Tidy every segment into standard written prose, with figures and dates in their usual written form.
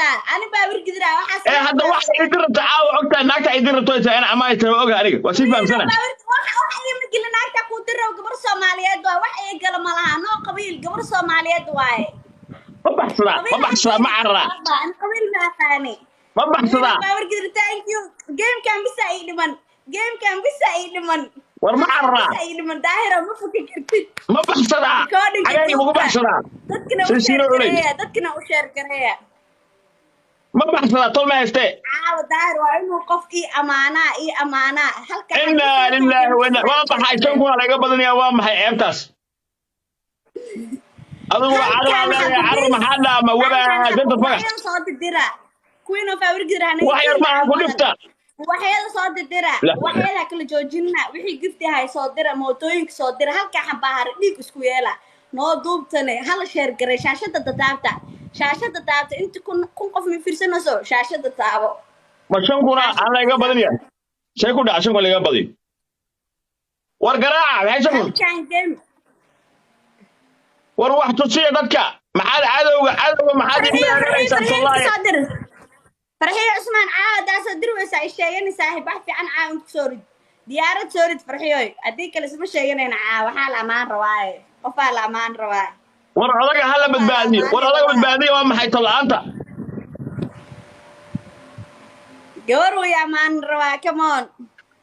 rabtaa? Ani baa wirgidira waxaas. Ee hadda waxa idin rabta caawa ogtahay, naagta idin rabto inta in amaay tahay oga, aniga waa sii fahamsana. Wax ima gelin naagta kuu diraw, gabar Soomaaliyeed waay, wax iga gala ma laha, noo qabiil, gabar Soomaaliyeed waaye. Ma baxsadaa? Ma baxsadaa? Ma cararaa? Ani qabiil ma aqaani. Ma baxsadaa? Baa wirgidira, thank you. Gamekan bisa ii dhiman, gamekan bisa ii dhiman. War ma cararaa? Bisa ii dhiman, Daahira, ma foki kartid. Ma baxsadaa? Cagaaga maku baxsadaa? Dadkana u Sii share siino culay. gareeya, dadkana u share gareeya. Ma baxsadaa? Tol ma haystee. Caawa Daahir waa inuu qof ii amaanaa, ii amaanaa halka. Inaa lilaahi wa inna, waa maxay? 5,000 waa laga badanayaa, waa maxay ceebtaas? Adigu waa carar aa leedahay, carar maxaa dhaama wabaa danta fagax. Waxyada soo didira, Queen of Awirgidira. Wax yar maaha, ku dhifta. Waxyada soo didira. Waxyada kala joojina, wixii gifti ahay soo dira, mootooyinka soo dira, halka xambaahara dhiig isku yeela noo duubtane. Hala share garay, shaashada taabta, shaashada taabta. Inta 1,000 qof ma fiirsanayso, shaashada taabo. Ma 5,000 aan laga badanaya? See ku dhaca 5,000 laga badiyo? War garaaca, maxay 5,000? Halkan game. War wax tusiya dadka, maxaad cadowga, cadowga maxaad imaanaysaa? Soomaaliya. Soo dir, Farxiyo Cusmaan, caawa daasoo dir weysaa ay sheegani, saaxiib, wax fiican caawa inta soo rid, diyaarad soo rid, Farxiyoy. Haddii kale isma sheeganayna. Caawa waxaa la amaan rabaaye, qofaa la amaan rabaa. War odaga hala badbaadiyo, war odaga badbaadiyo, waa maxay tol-aanta? Gabar way amaan rabaa, come on.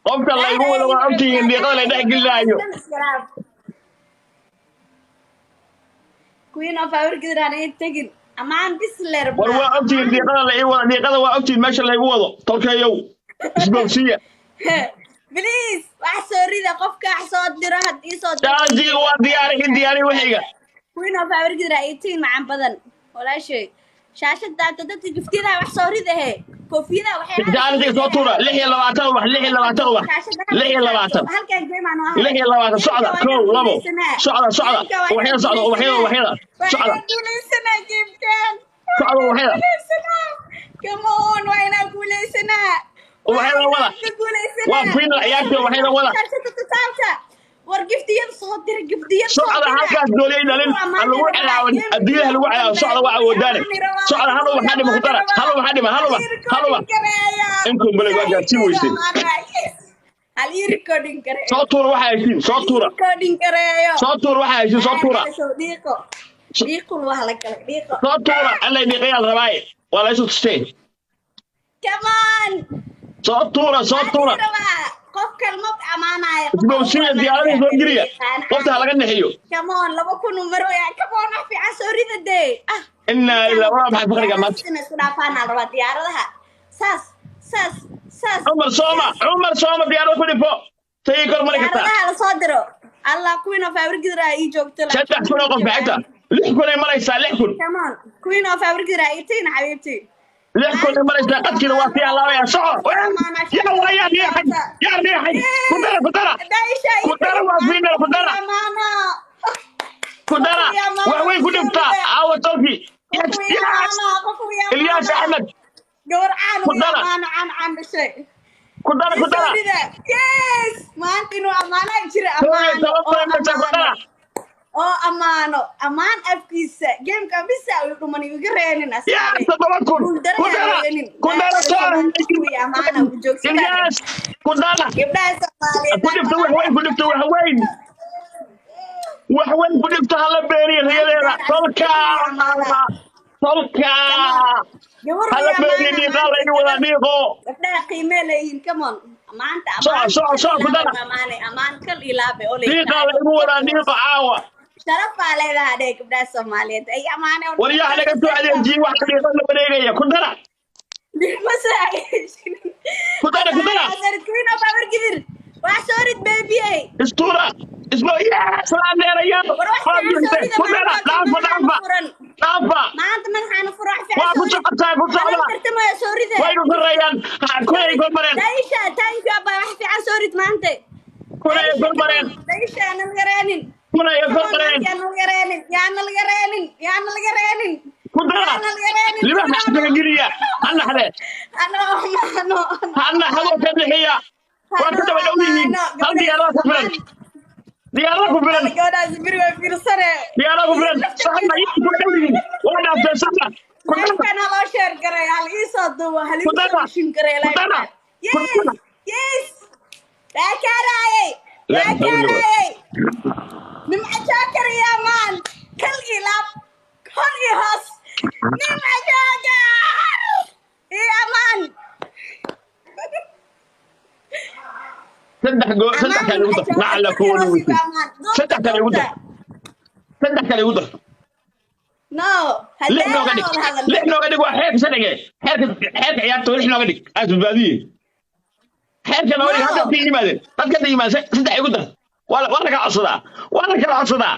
Qofka laygu wado waa ogtihiin, diiqada la dhex gelinaayo. Queen of Awrgidiraan ay tegin, amaan bisler. War waa ogtihiin diiqada la ii wado, diiqada waa ogtihiin meesha laygu wado. Tolkeeyow, isboogsiya. Please, wax soo rida, qofka wax soo diro, haddii soo diro. Challenge-iga waa diyaari, in diyaari waxayga. Queen of Awrgidira ay tegin, macan badan walaashay, shaashada daata, dadka giftiyadaha wax soo ridahe, koofiyadaha waxyaalaha. Challenge-iga soo tuura, 26 ubax, 26 ubax, 26. Halkan game aan ahay. 26, socda, kow, labo, socda, socda, ubaxyada socda, ubaxyada, ubaxyada socda. Guuleysanaa gamekan. Socda, ubaxyada. Guuleysanaa, come on, waa inaan guuleysanaa. Ubaxyada wada. Waa final ciyaarta, ubaxyada wada. Taabta, war giftiyada soo dira, giftiyada soo Socda. dira. Halkaas gooliyay dhalin, ha lagu cilaawin, adduunyaha lagu cilaawo. Socda, waa awoodaane, socda. Hal ubax ha dhima, ku dara, hal ubax ha dhima, hal ubax, hal ubax. Intuu malay waa gaarsiin weysay. Hal ii recording gareeyo. Soo tuura waxa haysiin, soo tuura. Recording gareeyo. Soo tuura waxa haysiin, soo tuura. Dhiiqo, dhiiqul waa la galay, dhiiqo. Soo tuura, allay dhiiqayaal rabaaye, waa la isu tustee. Come on. Soo tuura, soo tuura. Rabaa qof kalma amaanaayo. Isbowsiya, diyaaradii soo geliya, qofta ha laga naxiyo. Come on, 2,000 u marooya, come on, wax fiican soo rida dee, ah. Inaa ilaa, waa maxay faqriga maanta? Inay isku dhaafaan aa rabaa diyaaradaha, saas, saas, saas. Cumar sooma, Cumar sooma, diyaarada ku dhifo, sayay kor mari kartaa. Diyaaradaha la soo diro, Allah, Queen of Awrgidra ii joogto. 3,000 oo qof bixinta, 6,000 ay maraysaa, 6,000. Come on, Queen of Awrgidra ii tiin, xabiibti. 6,000 ay maraysaa, qadkiina waa sii alaabaya. Soco, yaa waa, yaa riixay, yaa riixay, ku dara, ku dara, ku dara, waa final, ku dara, ku dara, wax weyn ku dhifta caawa tolki. Yes, yes, Ilyaas Axmed. Gabar caan. Ku dara. Amaano caan, caan dhashay. Ku dara, ku dara. Yes, maanta inuu amaanaa jira. Kow iyo Amaano toban oo kun ay maraysaa, ku dara. Amaano oo amaano, amaan afkiisa gameka bisa uu dhuman iga reenin. Yaa 7,000, ku dara, ku dara, Ilyaas, ku dara. Gabdhaha Soomaaliyeed. Ku dhifta wax weyn, ku dhifta wax weyn, wax weyn ku dhifta, hala beeniyo riyadeeda. Tolka, tolka, hala beeniyo, dhiiqaa layni wadaa, dhiiqo. Gabdhaha qiimee leeyihiin, come on, maanta. Soco, soco, soco, ku dara. Amaane, amaan kal ilaabe oo. Dhiiqaa laygu wadaa, dhiiqo caawa. Sharaf baa leedahay dheh, gabdhaha Soomaaliyeed ay amaane. War yaa laga soo adeejiyey wax dhiiqo la wareegaya? Ku dara. Ma soo adeejinin. Ku dara, ku dara. Queen of Abargidir, wax soo rid, baby ey. Istuura, ismo, yes, laaneerayaal. War wax waa fiican soo dhintay. rida. Ku dara, dhaafa, dhaafa, dhaafa. Maanta madaxaana furo, wax fiican Waa ku soo rid. Socotaa, ku socda. Tartamaya, soo ride. Waynu korreeyaan, kunay kormareen. Daisha, thank you abba, wax fiican soo rid maanta. Kunay kormareen. Daisha, aanan yareenin. Kunay kormareen. Yaanan yareenin, yaanan yareenin, yaanan yareenin. Ku dara, libaxa afkaga geliya, ha naxdee. Ano ano. Ha naxdo, ka bixiya, waa ka daba dhow yihiin. Hal diyaarada ku filan, diyaarada ku filan. Gabadhaas beri way fiirsane. Diyaarada ku filan, saxna, ku dhow yihiin, waa dhaaftee, saxna, ku dara. Lifekan ha loo share gareeyo. duubo, haligu Ku dara. soo mishin karay. Ku dara. Yes. Ku dara. Yes, waa kaaraayey. La Waa hawla wala- kaaraayey. Nimco Joker iyo Amaan, kal iyo laab, kor iyo hoos. Nimco Joker iyo Amaan. Saddex gool, saddex kale igu dar. Macalla kuwa Amaan, ugu saddex kale igu dar, saddex kale igu dar. No. Lix nooga dhig, lix nooga dhig. Waa xeerka sharciga, xeerka ciyaarta. Lix nooga dhig, aas badbaadiye. Xeerka nooga dhig. No. Hadda ka yimaadeen dadka, hadda yimaadeen. Saddex igu dar. Waa la kala codsadaa, waa la kala codsadaa.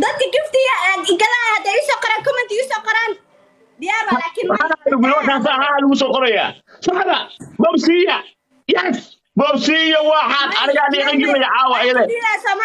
Dadka giftiga galaa hadday isoo qoraan, comment iisoo qoraan, diyaar waa, laakiin Waxaa lagu soo qorayaa saxda bobsiya. Yes, bobsiya. Waxaan anigaa dhiiqan gelaya caawa iyada. Soomaa.